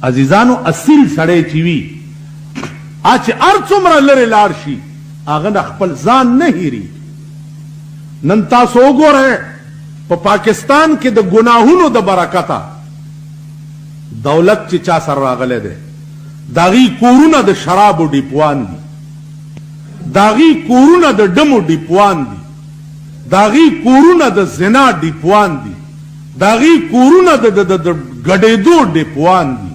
عزیزانو اصیل سړی چې وي چې هر څومره لرې لاړ شي هغه نه خپل ځان نه هېرېږي. نن تاسو وګورئ په پاکستان کې د ګناهونو د برکته دولت چې چا سره راغلی دی د هغوی کورونه د شرابو ډیپوان دي، د هغوی کورونه د ډمو ډیپوان دي، د هغوی کورونه د زنا ډیپوان دي، د هغوی کورونه د ګډېدو ډیپوان دي،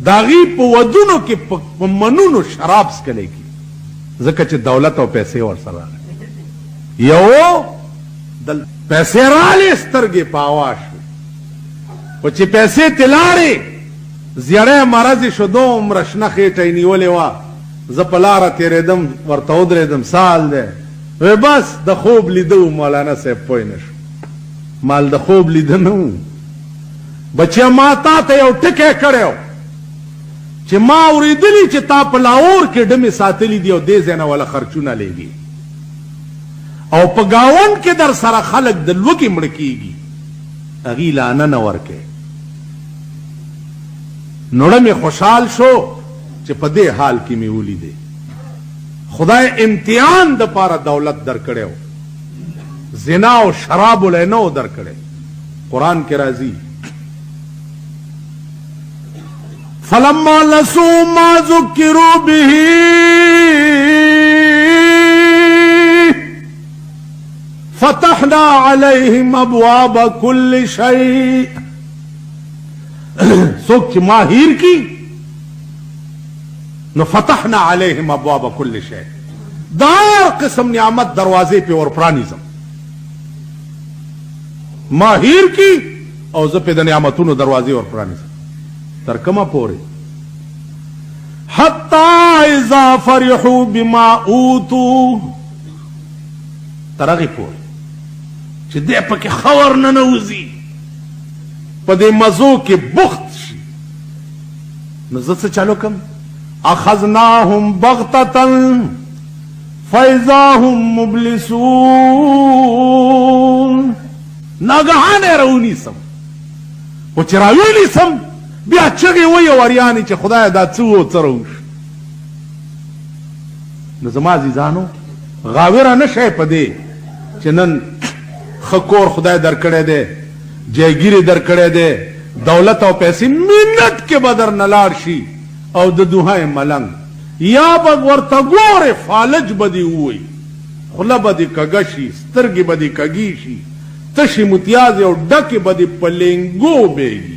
د هغوی په ودونو کې په منونو شراب څکلی کېږي، ځکه چې دولت او پیسې ورسره راغلي. یو د پیسې رالې سترګې په هوا شوې، خو چې پیسې ترې لاړې زیړی مرض یې شو، دومره شنه خېټه یې نیولې وه. زه په لاره تېرېدم ورته ودرېدم، څه حال دی؟ وی بس د خوب لیده و. مولانا صاحب پوه نه شو، مال د خوب لیده نه و. بچیه ما تا ته یو ټکی کړی و چې ما اورېدلي چې تا په لاهور کې ډمې ساتلي دي او دې ځای نه وله خرچونه لېږي او په ګاونډ کې در سره خلک د لوږې مړه کېږي، هغوی له انه نه ورکوي. نو ړه مې خوشحال شو چې په دې حال کې مې ولیدې. خدای امتحان د پاره دولت درکړی و، زنا او شرابو له نه و درکړی. قرآن کې راځي فلما نسوا ما ذکروا به فتحنا عليهم ابواب كل شيء. څوک چې ما هیر کی نو فتحنا عليهم ابواب كل شيء، د هر قسم نعمت دروازې پې ورپرانیزم. ما هیر کی او زه پې د نعمتونو دروازې ورپرانیزم. تر کومه پورې؟ حتی اذا فرحوا بما اوتو، تر هغې پورې چې دی پکې ښه ورننوځي، په دې مزو کې بوخت شي. نو زه څه چلو کوم؟ اخذناهم بغتة فاذا هم مبلسون. ناګهانه یې راونیسم، خو چې راویې بیا چغې وایي او اریانې چې خدایه دا څه و او څه راوشو. نو زما عزیزانو غاوره نه شئ په دې چې نن ښه کور خدای درکړی دی، جایګیر یې درکړی دی، دولت او پیسې منټ کې به درنه لاړ شي او د دوهای ملنګ یا به ورته ګورې فالج به دې ووایي، خوله به دې کږه شي، سترګې به دې کږې شي، تشې متیازې او ډکې به دې په لینګو بېږي.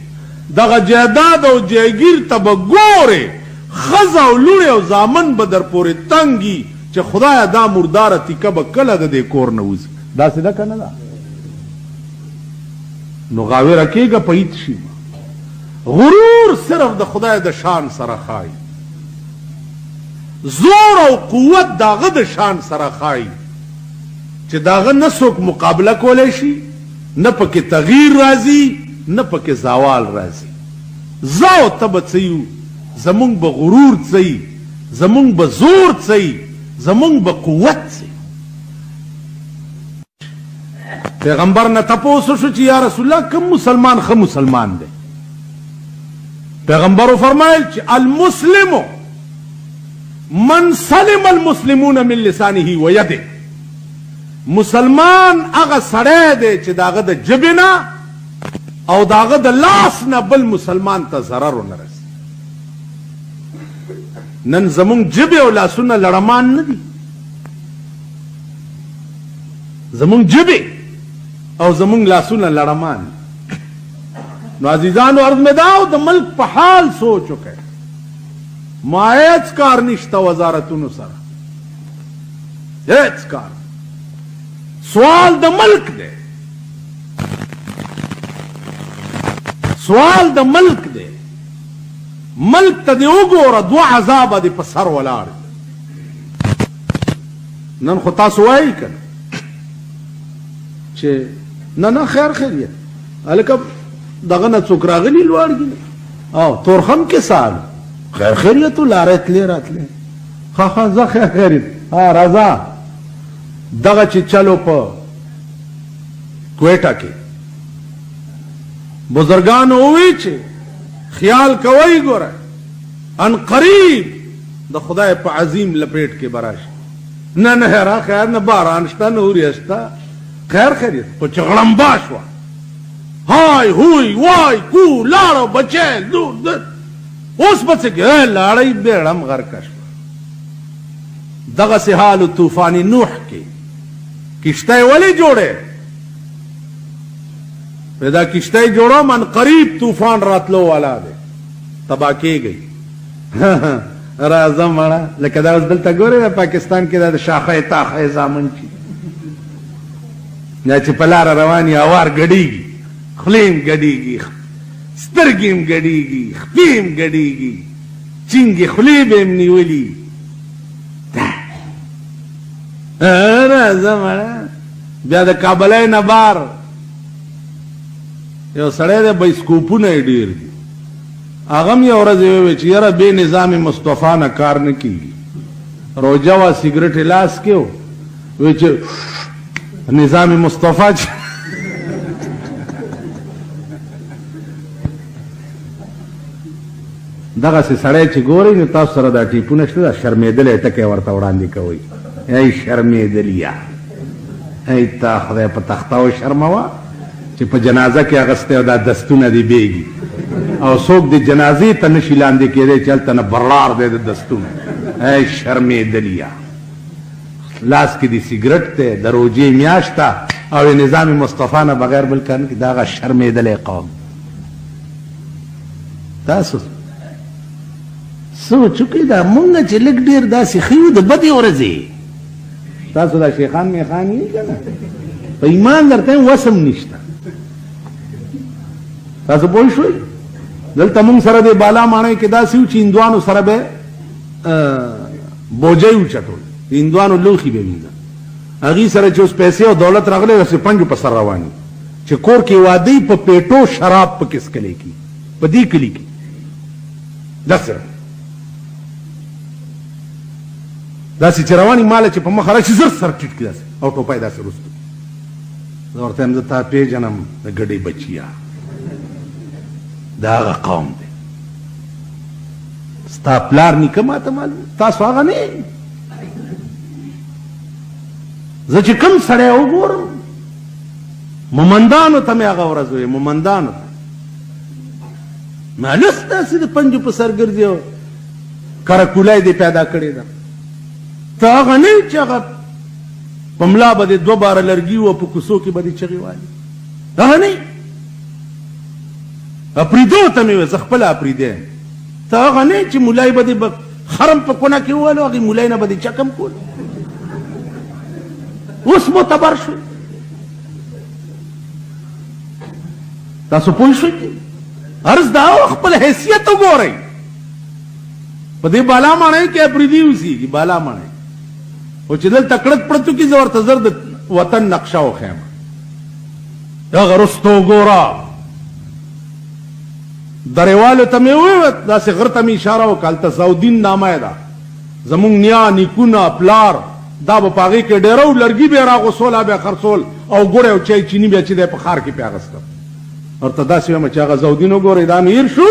دغه جایداد او جایګیر ته به ګورې، ښځه او لوڼې او زامن به در پورې تنګي چې خدایه دا مرداره تیکه به کله د دې کور نه وځي. داسې ده که نه ده؟ نو غاوره کېږه په هیڅ شي. غرور صرف د خدای د شان سره ښایي، زور او قوت د هغه د شان سره ښایي چې د هغه نه څوک مقابله کولی شي، نه پکې تغییر راځي، نه پکې زوال راځي. زه او ته به څه یو؟ زمونږ به غرور څه وي، زمونږ به زور څه وي، زمونږ به قوت څه وي. پیغمبر نه تپوس وشو چې یا رسول الله کوم مسلمان ښه مسلمان دی؟ پیغمبر وفرمایل چې المسلم من سلم المسلمون من لسانه و یده. مسلمان هغه سړی دی چې د هغه د ژبې نه او د هغه د لاس نه بل مسلمان ته ضرر ونه رسي. نن زمونږ ژبې او لاسونه لړمان نه دي، زمونږ ژبې او زمونږ لاسونه لړمان دي. نو عزیزانو عرض مې دا او د ملک په حال سوچ وکړئ. ما هېڅ کار نشته وزارتونو سره، هېڅ کار. سوال د ملک دی، سوال د ملک دی. ملک ته دې وګوره، دوه عذابه دې په سر ولاړ. نن خو تاسو وایئ که نه چې نه نه خیر خیریت، هلکه دغه نه څوک راغلي لوړ دي او تورخم کې سال خیر خیریت لارې تلې راتلې، ښه ښه ځه خیر خیریت، ها راځه. دغه چې چلو په کویټه کې بزرګانو ووی چې خیال کوئ ګوره ان قریب د خدای په عظیم لپیټ کې به راشي. نه نه را خیر، نه باران شته نه اوریا شته، خیر خیریت. خو چې غړمبا شوه، های هوی وای کو لاړه بچی لور اوس به څه کوې؟ لاړی بېړه هم غرقه شوه. دغسې حال و طوفان نوح کې کښتۍ ولې جوړې؟ دا کښتۍ جوړوم ان قریب طوفان راتلو والا دی، تباه کېږئ. راځه مړه، لکه دا اوس دلته ګورې دا پاکستان کې دا د شاخه تاخه زامن چې دا چې په لاره روان یې اوار ګډېږي، خولې هم ګډېږي، سترګې هم ګډېږي، خپې هم ګډېږي، چینګې خولې به هم نیولي. راځه مړه. بیا د کابلۍ نه بار یو سړی دی، بایسکوپونه یې ډېر دي، هغه هم یوه ورځ یې وویل چې یاره بې نظام مصطفی نه کار نه کېږي. روژه وه، سګرټ یې لاس کې و، وایي چې نظام مصطفی چې دغسې سړی چې ګورئ نو تاسو سره دا ټیپونه شته، دا شرمېدلی ټکی ورته وړاندې کوئ. ای شرمېدلیه، ای تا خدای په تخته وشرموه چې په جنازه کې اغستی او دا دستونه دې بېږي او څوک د جنازې ته نشي لاندې کېدی چې هلته نه برار دی د دستونو. ای شرمېدلیه، لاس کې دې سګرټ دی، د روژې میاشت ده او نظام مصطفی نه بغیر بل کار نه کوي. دا هغه شرمېدلی قوم. تاسو سوچ وکړئ، دا مونږ چې لږ ډېر داسې ښه یو د بدې ورځې، تاسو دا شیخان میخان یې که نه، په ایمان درته یم وسم نشته. تاسو پوه شوئ؟ دلته مونږ سره د بالا ماڼۍ کې داسې وو چې هندوانو سره به بوجۍ وچټول، د هندوانو لوښي به وینځل. هغوی سره چې اوس پیسې او دولت راغلی، داسې پنجو په سر روان دي چې کور کې واده په پیټو شراب پکې څکلی کېږي، په دې کلي کې داسې داسې چې روان ماله چې په مخه راشي زر سر ټیټ کړي داسې او ټوپه یې داسې وروستو. زه ورته وایم زه تا پېژنم د ګډې بچیه، دا هغه قوم دی، ستا پلار نیکه ماته معلوم، تاسو هغه نه. زه چې کوم سړی وګورم مومندانو ته مې هغه ورځ وویل، مومندانو ته مالس داسې د پنجو په سر ګرځي او کرکولای دې پیدا کړې ده. ته هغه نه چې هغه په ملا به دې دوه باره لرګي وو، په کوڅو کې به دې چغې والي، هغه نه. اپریدو ته مې وویل، زه خپله اپریدی یم. ته هغه نه چې مولای به دې خرم په کونه کې ووهلو، هغې مولای نه به دې چکم کولو. اوس معتبر شوې. تاسو پوه شوئ؟ عرض دا خپل حیثیت وګورئ. په دې بالا ماڼۍ کې اپریدي اوسېږي، بالا ماڼۍ، خو چې دلته کړت پړتو کې زه ورته زر د وطن نقشه وښیم. دغه وروسته وګوره، دریوالو ته مې وویل، داسې غره ته مې اشاره وکړه، هلته سعودین نامه یې ده، زمونږ نیا نیکونه پلار دا به په هغې کې ډېره وو، لرګي به یې راغوسول، به یې خرڅول او ګوړی او چای چیني به یې چې دی په ښار کې پرې اخیسته. ورته داسې وایم چې هغه زودین وګورئ، دا مې هېر شو،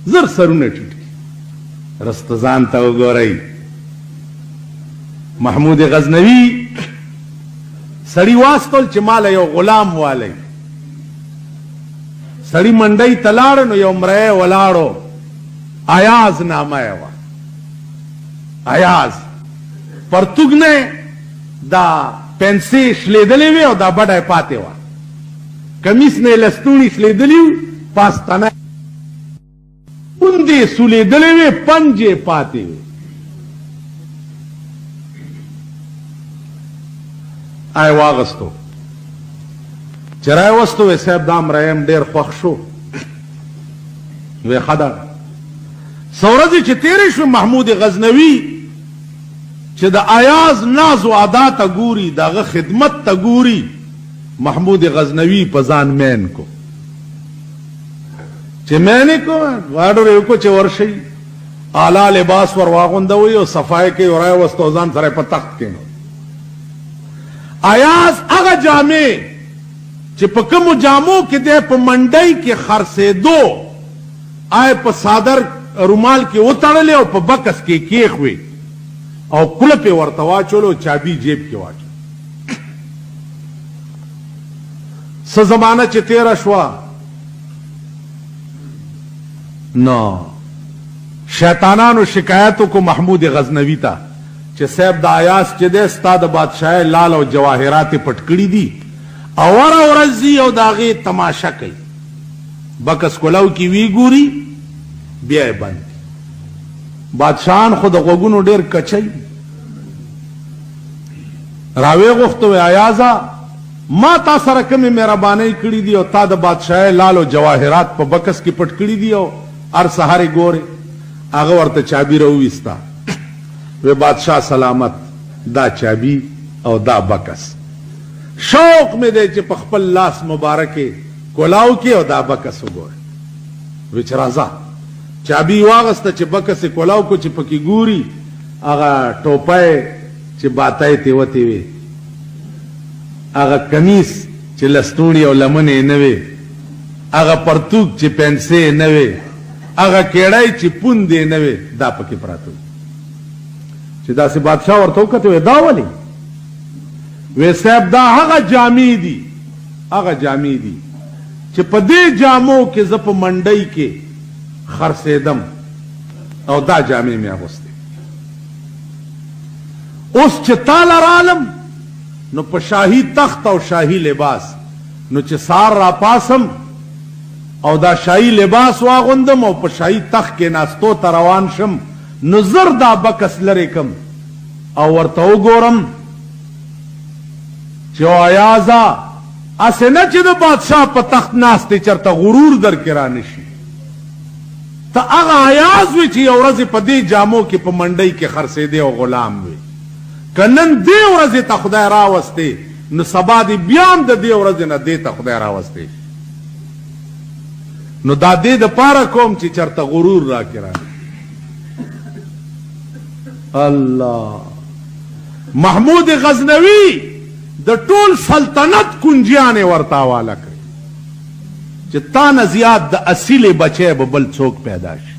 زر سرونه ټیټ کړي. رسته ځان ته وګورئ. محمود غزنوي سړي واستول چې ماله یو غلام والی. سړي منډۍ ته لاړ نو یو مری ولاړو، ایاز نامه یې وه، ایاز. پرتوګ نه دا پنسې شلېدلې وې او دا بډه یې پاتې وه، کمیس نه یې لستوڼي شلېدلي وو، پاستنه پوندې سولېدلې وې، پنجې پاتې وې. آی واغستو، چې رای وستو وې صاحب دا مریم ډېر خوښ شو، وې ښه ده. څه ورځې چې تېرې شوې، محمود غزنوي چې د ایاز ناز و ادا ته ګوري، د هغه خدمت ته ګوري، محمود غزنوي په ځان مین کو. چې مین یې کو، آرډر یې وکړو چې ورشئ، اعلی لباس ور واغوندوئ او صفای کوي، ورای وستو ځان سره په تخت کښېنو. ایاز هغه جامې چې په کومو جامو کې دی په منډۍ کې خرڅېدو، آی په څادر رومال کې وتړلې او په بکس کې کېښوې او کلپ یې ورته واچولو او چابي جیب کې واچول. څه زمانه چې تېره شوه نو شیطانانو شکایت وکړو محمود غزنوي ته چې صاحب دا ایاز چې دی ستا د بادشاهۍ لال او جواهرات یې پټ کړي دي او هره ورځ ځي او د هغې تماشه کوي. بکس کولاو کې وی ګوري بیا یې بند کړي. بادشاهان خو د غوږونو ډېر کچه راوې غوښتو وی ایازه ما تا سره کومې مهربانۍ کړي دي او تا د بادشاهۍ لال او جواهرات په بکس کې پټ کړي دي او هر سهار یې ګورې. هغه ورته چابي راوویسته وی بادشاه سلامت دا چابي او دا بکس شوق مې دی چې په خپل لاس مبارک یې کولاو کې او دا بکس وګورې. وی چې راځه. چابي یې واغسته چې بکس یې کولاو کو چې پکې ګوري هغه ټوپۍ چې باتۍ ترې وتې وې، هغه کمیس چې لستوڼي او لمنې یې نه وې، هغه پرتوګ چې پنسې یې نه وې، هغه کیړۍ چې پوندې یې نه وې، دا پکې پراته وو. چې داسې بادشاه ورته وکتل وی دا ولې؟ وی صاحب دا هغه جامې دي، هغه جامې دي چې په دې جامو کې زه په منډۍ کې خرڅېدم او دا جامې مې اغوستې. اوس چې تاله رالم نو په شاهي تخت او شاهي لباس، نو چې سهار راپاڅم او دا شاهي لباس واغوندم او په شاهي تخت کېناستو ته روان شم نو زر دا بکس لرې کړم او ورته وګورم چې او ایازه هسې نه چې د بادشاه په تخت ناست یې چرته غرور درکې رانه شي. ته هغه ایاز وې چې یو ورځ په دې جامو کې په منډۍ کې خرڅېدې او غلام وې. که نن دې ورځې ته خدای راوستې نو سبا دې بیا هم د دې ورځې نه دې ته خدای راوستې شي. نو دا دې دپاره کوم چې چرته غرور راکې رانه شي. الله محمود غزنوي د ټول سلطنت کنجیانې ورته حواله کړې چې تا نه زیات د اصیلې بچی به بل څوک پیدا شي.